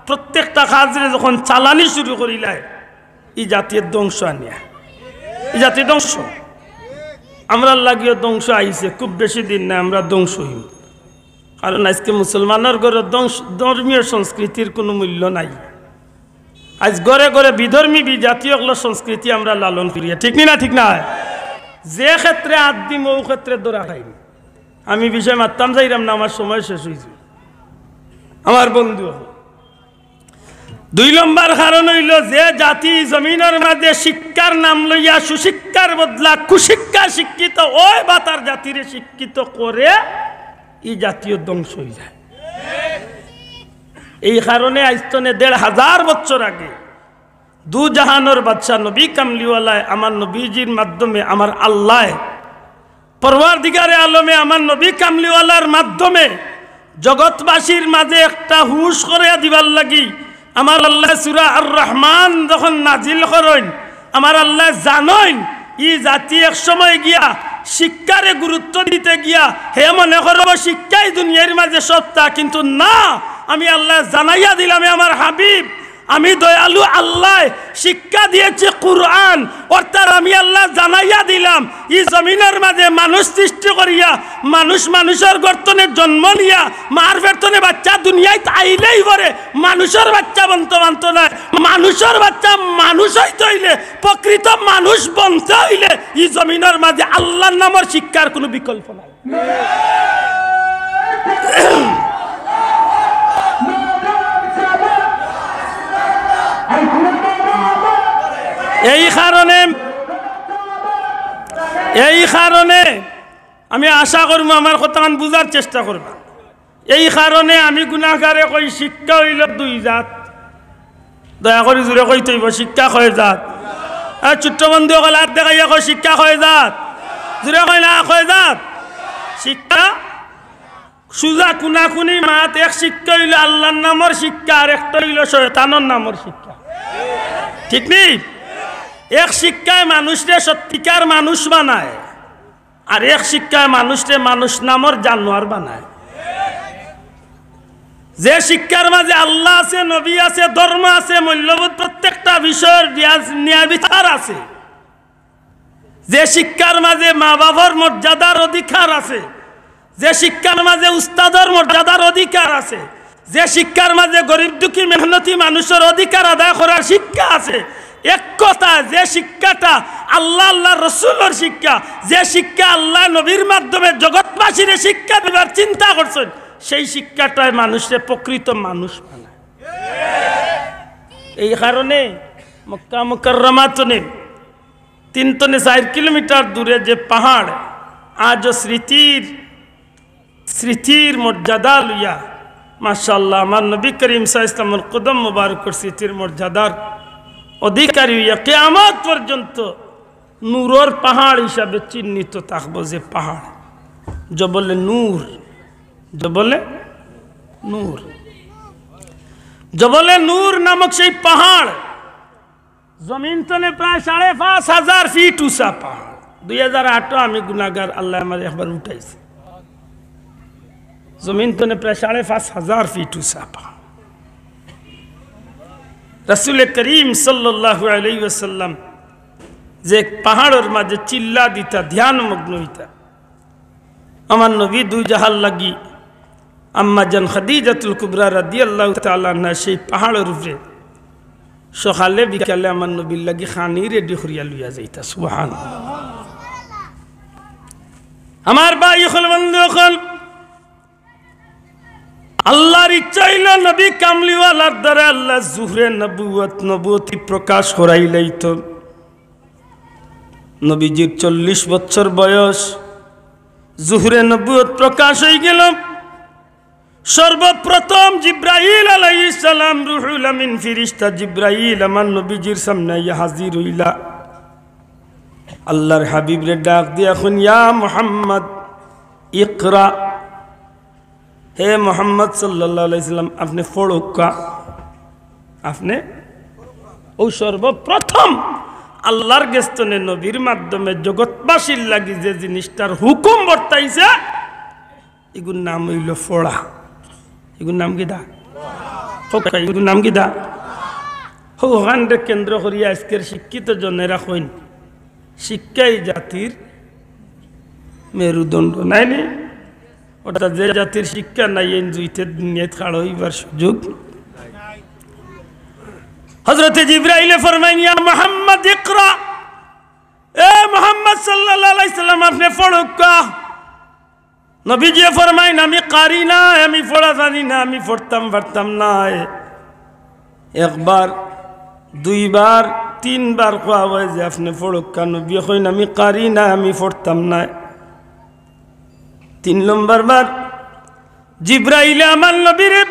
প্রত্যেকটা কাজরে যখন চালানি শুরু করিলায়, ই জাতিয়ে ধ্বংস আনিয়া, ই জাতি ধ্বংস। আমরার লাগিও ধ্বংস আইছে, খুব বেশি দিন নাই আমরা ধ্বংস হইমু। কারণ আজকে মুসলমানর ঘরো ধ্বংস, ধর্মীয় সংস্কৃতির কোনো মূল্য নাই। আজ ঘরে ঘরে বিধর্মী বিজাতীয় অকলর সংস্কৃতি আমরা লালন করিয়া, ঠিক নি না? ঠিক না? যে ক্ষেত্রে আত দিমু, অউ ক্ষেত্রে ধরা খাইমু। আমি বিষয় মাততাম যাইরাম না, আমার সময় শেষ হইছে। আমার বন্ধু অকল, দুই নম্বর কারণ হইল, যে জাতি জমিনর মাঝে শিক্ষার নাম লইয়া সুশিক্ষার বদলা কুশিক্ষা শিক্ষিত অয় বা তার জাতিরে শিক্ষিত করে, ই জাতিও ধ্বংস হয়ে যায়। এই কারণে আইজ তনে দেড় হাজার বছর আগে দু জাহানর বাদশাহ নবী কামলিওয়ালায় আমার নবীজির মাধ্যমে আমার আল্লায় পরওয়ারদিগারে আলমে আমার নবী কামলিওয়ালার মাধ্যমে জগৎবাসীর মাঝে একটা হুঁশ করিয়া দিবার লাগি আমার আল্লায় সূরা আর রহমান যখন নাজিল করইন, আমার আল্লায় জানইন ই জাতি এক সময় গিয়া শিক্ষারে গুরুত্ব দিতে গিয়া হে মনে করবো শিক্ষাই দুনিয়ার মাঝে সত্তা, কিন্তু না, আমি আল্লায় জানাইয়া দিলাম, এ আমার হাবিব, আমি দয়ালু আল্লায় শিক্ষা দিয়েছি কুরআন, অর্থাৎ আমি আল্লায় জানাইয়া দিলাম, ই জমিনর মাঝে মানুষ সৃষ্টি করিয়া, মানুষ মানুষর গর্ত তনে জন্ম নিয়া, মার পেট তনে বাচ্চা দুনিয়াত আইলেই পরে মানুষর বাচ্চা বনতো মানতো নায়। মানুষর বাচ্চা মানুষ হইতে হইলে, প্রকৃত মানুষ বনতে হইলে, ই জমিনর মাঝে আল্লাহর নামর শিক্ষার কোনো বিকল্প নাই। এই কারণে, এই কারণে আমি আশা করমু আমার কথাখান বুঝার চেষ্টা করবা। এই কারণে আমি গুনাহগারে কই, শিক্ষা হইল দুই জাত। দয়া করি জুরে কইতে হইব, শিক্ষা কয় জাত? আর ছোট্ট বন্ধু অকল আত দেখাইয়া কয়, শিক্ষা কয় জাত? জুরে কয় না, কয় জাত? শিক্ষা সুজা কুনাকুনি মাত। এক শিক্ষা হইল আল্লাহর নামর শিক্ষা, আর একটা হইল শয়তানর নামর শিক্ষা। ঠিক নি? এক শিক্ষায় মানুষরে সত্যিকার মানুষ বানায়, আর এক শিক্ষায় মানুষরে মানুষ নামর জানোয়ার বানায়। যে শিক্ষার মাঝে আল্লাহ আছে, নবী আছে, ধর্ম আছে, মূল্যবোধ, প্রত্যেকটা বিষয়র বিয়া-, ন্যায় বিচার আছে, যে শিক্ষার মাঝে মা বাবার মর্যাদার অধিকার আছে, যে শিক্ষার মাঝে উস্তাদর মর্যাদার অধিকার আছে, যে শিক্ষার মাঝে গরিব দুঃখী মেহনতি মানুষর অধিকার আদায় করার শিক্ষা আছে, এক কথা, যে শিক্ষাটা আল্লাহ, আল্লাহর রসুলর শিক্ষা, যে শিক্ষা আল্লাহ নবীর মাধ্যমে জগৎবাসীরে শিক্ষা দিবার চিন্তা করছেন, সেই শিক্ষাটায় মানুষরে প্রকৃত মানুষ বানায়। এই কারণে মক্কা মুকাররমা তনে তিন তনে চাইর কিলোমিটার দূরে যে পাহাড়, আজও স্মৃতির, স্মৃতির মর্যাদা লইয়া, মাশাআল্লাহ, আমার নবী করিম সাল্লাল্লাহু আলাইহি ওয়াসাল্লামর কদম মুবারকর স্মৃতির মর্যাদার অধিকারী হইয়া কিয়ামত পর্যন্ত নূরর পাহাড় হিসাবে চিহ্নিত থাকবো। যে পাহাড় জবলে নূর, জবলে নূর, জবলে নূর নামক সেই পাহাড় জমিন তনে প্রায় সাড়ে পাঁচ হাজার ফিট উঁচা পাহাড়। দুই হাজার আটও আমি গুনাগার, আল্লাহ আমার একবার উঠাইছে। জমিন তনে প্রায় সাড়ে পাঁচ হাজার ফিট উঁচা পাহাড়। রাসূলে করিম সাল্লাল্লাহু আলাইহি ওয়াসাল্লাম যে পাহাড়র মাঝে চিল্লা দিতা, ধ্যানমগ্ন হইতা, আমার নবী দুই জাহান লাগি আম্মা জান খাদিজাতুল কুবরা রাদিয়াল্লাহু তাআলা আনহা সেই পাহাড়র উপরে সকালে বিকালে আমার নবীর লাগি খানি রেডি করিয়া লইয়া যাইতা। সুবহানাল্লাহ। আমার ভাই অকল, বন্ধু অকল, আল্লাহর ইচ্ছা অইলো নবী কামলিওয়ালার দ্বারা আল্লাহ জুহরে নবুয়ত, নবুয়তি প্রকাশ করাইলাইতো। নবীজির চল্লিশ বছর বয়স, জুহরে নবুয়ত প্রকাশ অইগেলো। সর্বপ্রথম জিব্রাইল আলাইহিস সালাম, রুহুল আমিন ফিরিশতা জিব্রাইল আমার নবীজির সামনে আইয়া হাজির অইলা। আল্লাহর হাবিবরে ডাক দিয়া কইন, "ইয়া মুহাম্মদ, ইকরা।" হে মুহাম্মদ সাল্লাল্লাহু আলাইহি সাল্লাম, আপনে পড়উক্কা। আপনে অউ সর্বপ্রথম আল্লাহর গেছ থনে নবীর মাধ্যমে জগৎবাসীর লাগি যে জিনিসটার হুকুম বর্তাইছে, ইগুর নাম অইলো পড়া। ইগুর নাম কিতা? কউক্কা, ইগুর নাম কিতা? অউ অখানরে কেন্দ্র করিয়া আইজকের শিক্ষিত জনেরা কইন, শিক্ষাই জাতির মেরুদণ্ড, নায়নি? অর্থাৎ যে জাতির শিক্ষা নাই, এইন জুইতে দুনিয়াত খাড়া অইবার সুযোগ। হযরতে জিব্রাইলে ফরমাইন, "ইয়া মুহাম্মদ ইকরা।" এ মুহাম্মদ সাল্লাল্লাহু আলাইহি সাল্লাম, আপনে পড়উক্কা। নবীজিয়ে ফরমাইন, "আমি কারি নায়, আমি পড়া জানি না, আমি পড়তাম পারতাম নায়।" একবার, দুইবার, তিনবার কওয়া অয় যে, "আপনে পড়উক্কা।" নবীয়ে কইন, "আমি কারি নায়, আমি পড়তাম নায়।" তিন নম্বর বার জিব্রাইলে আমার নবীরে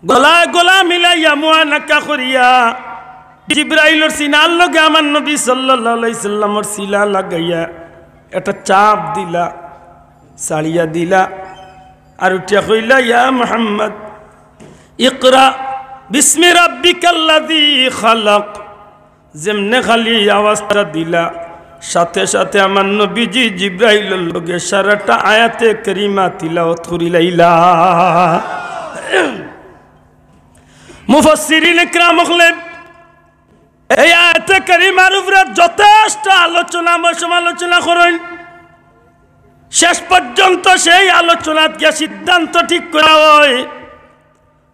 গলায় গলা মিলাইয়া, মুআনাকা করিয়া, জিব্রাইলর সিনার লগে আমার নবী সাল্লাল্লাহু আলাইহি সাল্লামর সিনা লাগাইয়া একটা চাপ দিলা, ছাড়িয়া দিলা, আর উঠিয়া কইলা, "ইয়া মুহাম্মদ, ইকরা বিসমি রাব্বিকাল্লাযী খালাক।" যেমনে খালি আওয়াজটা দিলা, সাথে সাথে আমার নবীজি জিব্রাইলর লগে সারাটা আয়াতে কারিমা তিলাওয়াত করিলাইলা। মুফাসসিরিন ইকরাম অকলে এই আয়াতে কারিমার উপরে যথেষ্ট আলোচনা, সমালোচনা করইন। শেষ পর্যন্ত সেই আলোচনাত গিয়া সিদ্ধান্ত ঠিক করা অয়,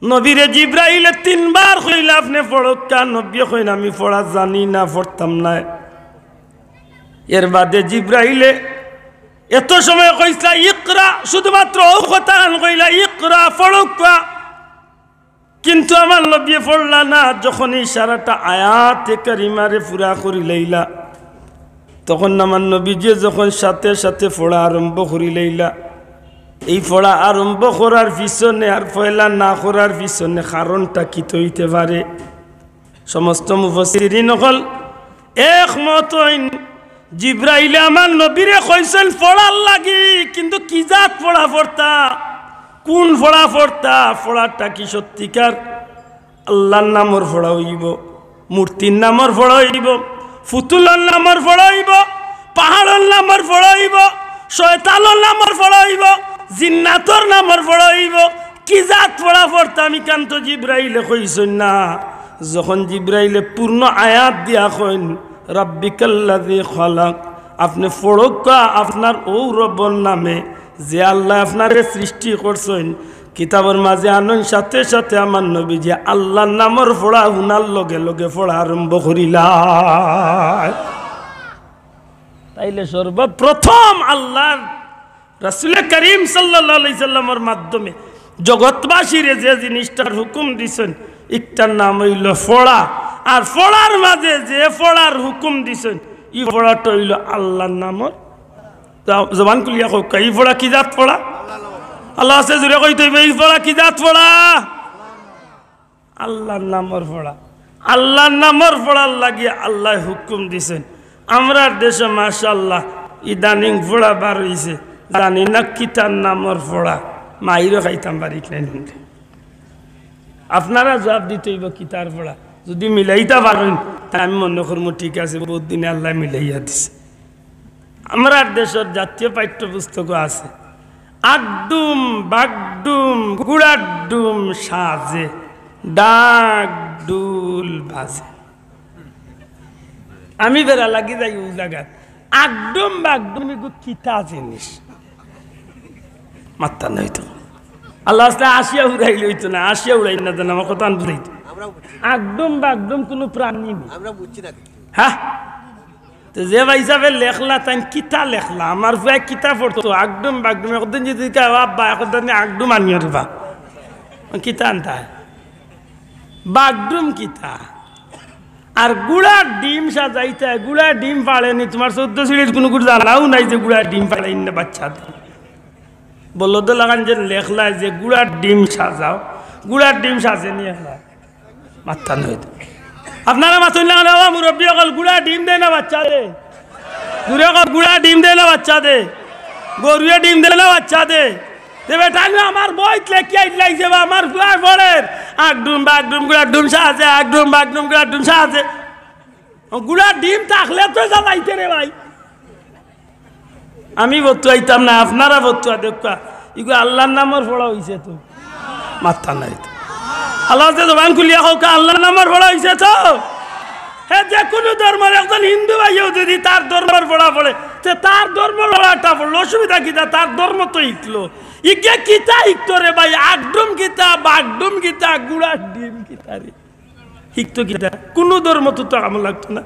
নবীরে জিব্রাইলে তিনবার কইলা, "আপনে পড়উক্কা।" নবীয়ে কইন, "আমি পড়া জানি না, পড়তাম নায়।" এর বাদে জিব্রাইলে এত সময় কইছলা, "ইকরা", শুধুমাত্র অউ কথাখান কইলা, "ইকরা, পড়উক্কা।" কিন্তু আমার নবীয়ে পড়লা না। যখন ই সারাটা আয়াতে কারিমারে পুরা করিলাইলা, তখন আমার নবীজিয়ে যখন সাথে সাথে পড়া আরম্ভ করিলাইলা, এই পড়া আরম্ভ করার পিছনে আর পয়লা না করার পিছনে কারণটা কিতা অইতে পারে? সমস্ত মুফাসসিরিন অকল একমত অইন, জিব্রাইলে আমার নবীরে কইছইন পড়ার লাগি, কিন্তু কি জাত পড়া পড়তা, কুন পড়া পড়তা, পড়াটা কি সত্যিকার আল্লার নামর পড়া অইবো, মূর্তির নামর পড়া অইবো, ফুতুলর নামর পড়া অইবো, পাহাড়র নামর পড়া অইবো, শয়তানর নামর পড়া অইবো, জিন্নাতর নামর পড়া অইবো, কি জাত পড়া পড়তা, ইখান তো জিব্রাইলে কইছইন না। যখন জিব্রাইলে পূর্ণ আয়াত দিয়া কইন, "রাব্বিকাল্লাযী খালাক", আপনে পড়উক্কা আপনার অউ রব্বর নামে, যে আল্লায় আপনারে সৃষ্টি করছইন, কিতাবর মাঝে আনইন, সাথে সাথে আমার নবীজিয়ে আল্লার নামর পড়া হুনার লগে লগে পড়া আরম্ভ করিলা। তাইলে সর্বপ্রথম আল্লার রাসূলে করিম সাল্লাল্লাহু আলাইহি সাল্লামর মাধ্যমে জগৎবাসীরে যে জিনিসটার হুকুম দিছইন, ইকটার নাম অইলো পড়া। আর পড়ার মাঝে যে পড়ার হুকুম দিছইন, ই পড়াটা অইলো আল্লার নামর। জ-, জবান খুলিয়া কউক্কা, ই পড়া কি জাত পড়া? আল্লার ওয়াস্তে জুরে কইতে অইবো, ই পড়া কি জাত পড়া? আল্লার নামর পড়া। আল্লার নামর পড়ার লাগি আল্লায় হুকুম দিছইন। আমরার দেশো মাশাআল্লাহ ইদানিং পড়া বার অইছে, জানি না কিতার নামর পড়া, মাইরও খাইতাম পারি না। আপনারা জুয়াব দিতে অইবো কিতার পড়া। যুদি মিলাইতা পারইন, তে আমি মনো করমু ঠিক আছে, বউত দিনে আল্লায় মিলাইয়া দিছে। আমরার দেশর জাতীয় পাঠ্যপুস্তকো আছে, "আগডুম বাগডুম গুড়ার ডুম সাজে, ডাক ডুল বাজে।" আমি বেড়া লাগি যাই অউ জাগাত। আগডুম বাগডুম ইগু কিতা জিনিস? মাত্তা নাই তো। আল্লাহ আসলে আসিয়া উড়াইলে অইতো না, আসিয়া উড়াই না দেন, আমার কথা বুঝাইতো। আগডুম বাগডুম কুনু প্রাণী নি। আমরা বুঝছি না। হ্যাঁ, তো যে ভাইসাবে লেখলা, তাইন কিতা লেখলা? আমার পুয়ায় কিতা পড়তো? আগডুম বাগডুম। একদিন যদি কয়, "ও আব্বা, একদিন আগডুম আনিও রে বা।" কিতা আনতা? বাগডুম কিতা? আর গুড়ার ডিম সাজাইতা, গুড়ার ডিম ফাড়ে নি। তুমার চৌদ্দ সিঁড়ির কুনু গুড় জানাও নাই যে গুড়ার ডিম ফাড়ে ইন্না বাচ্চাতে। বলদ লাখান যে লেখলায় যে গুড়ার ডিম সাজাও, গুড়ার ডিম সাজে নি একলা। মাত্তা নাই তো। আপনারা মাতইন না কেনে, ও মুরব্বি অকল, গুড়ার ডিম দেয় না বাচ্চারে। জুরে কও, গুড়ার ডিম দেয় না বাচ্চারে। গরুয়ে ডিম দেয় না বাচ্চারে। তে বেটা, আমি আমার বইত লেখিয়া ইল্লাইছে বা আমার পুয়ায় পড়ের। আগডুম বাগডুম গুড়ার ডুম সাজে, আগডুম বাগডুম গুড়ার ডুম সাজে। গুড়ার ডিম থাকলে তো জ্বালাইতে রে ভাই। আমি বতুয়াইতাম না, আপনারা বতুয়া দেখবা। ইগু আল্লাহর নামর পড়া অইছে তো। মাত্তা নাই তো। আল্লাহ যে জবান খুলিয়া কউক্কা, আল্লাহর নামর পড়া অইছে তো। হে যে কুনু ধর্মর একজন হিন্দু ভাইও যদি তার ধর্মর পড়া পড়ে, তে তার ধর্মর পড়াটা পড়লো, অসুবিধা কিতা? তার ধর্ম তো হিকলো। ইগে কিতা হিকতো রে ভাই? আগডুম কিতা, বাগডুম কিতা, গুড়ার ডিম কিতা রে? হিকতো কিতা? কুনু ধর্মত তো আমল লাগতো না।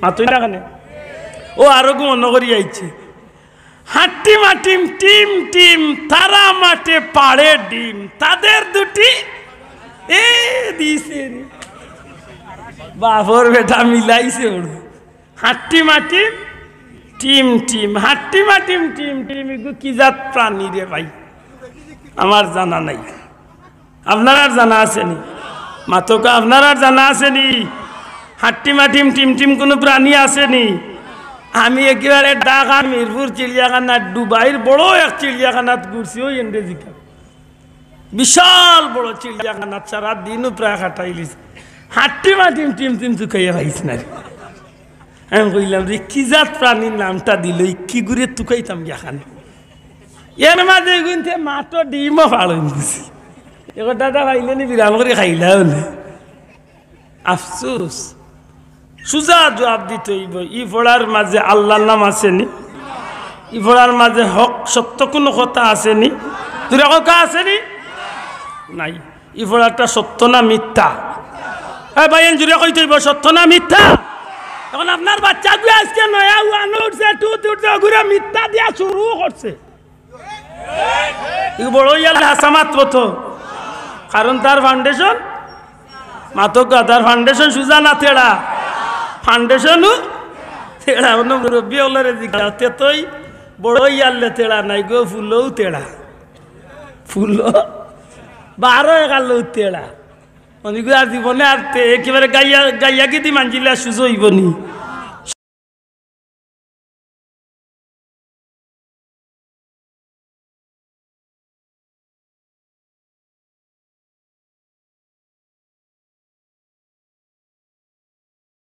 মাতইন না কেনে? ও আরো গু মনো করি আইছে। হাট্টি মাটিম টিম টিম, তারা মাঠে পাড়ে ডিম, তাদের দুটি এ দিছে রে। বাপর বেটা মিলাইছে বড়। হাট্টি মাটিম টিম টিম, হাট্টি মাটিম টিম টিম, ইগু কি জাত প্রাণী রে ভাই? আমার জানা নাই। আপনারার জানা আছে নি? মাতউক্কা, আপনারার জানা আছে নি? হাট্টি মাটিম টিম টিম কুনু প্রাণী আছে নি? আমি একেবারে ঢাকা মিরপুর চিড়িয়াখানা, দুবাইর বড় এক চিড়িয়াখানাত ঘুরছি, ওই ইংরেজি কাপ। বিশাল বড় চিড়িয়াখানাত সারা দিনও প্রায় কাটাইলিছি। হাট্টি মাটিম টিম টিম তুকাইয়া পাইছি না রে। আমি কইলাম, "রে, কি জাত প্রাণীর নামটা দিল, ই কি গুরে তুকাইতাম গিয়া খান?" এর মাঝে এগুনতে মাত্র ডিমও ফাড়ন দিছি। এগো দাদা পাইলে নি বিরাম করি খাইলাও না। আফসোস। সুজা জুয়াব দিতে অইবো। ই পড়ার মাঝে আল্লাহর নাম আছে নি? ই পড়ার মাঝে হক সত্য কুনু কথা আছে নি? জুরে কউক্কা আছে নি? নাই। ই পড়াটা সত্য না মিথ্যা? এ ভাই, এন জুরে কইতে অইবো, সত্য না মিথ্যা? এখন আপনার বাচ্চাগুয়ে আজকে নয়া ওয়ানো উঠছে, টুত উঠছে, ওগুরে মিথ্যা দিয়া শুরু করছে। ই বড় ইয়ালে হাছা মাতবো তো, কারণ তার foundation, মাতউক্কা, তার foundation সুজা না তেড়া? Foundation-ও তেড়া। অন্য মুরব্বি অকলরে জিগাও, তে তুই বড় ইয়ালে তেড়া নাই গো, ফুলও তেড়া, ফুলও বারো এগারো তেড়া। অনেকগুলো আর জীবনে আর তে একেবারে গাইয়া গাইয়া গিদি মানজিলে আর সুজা অইবো নি।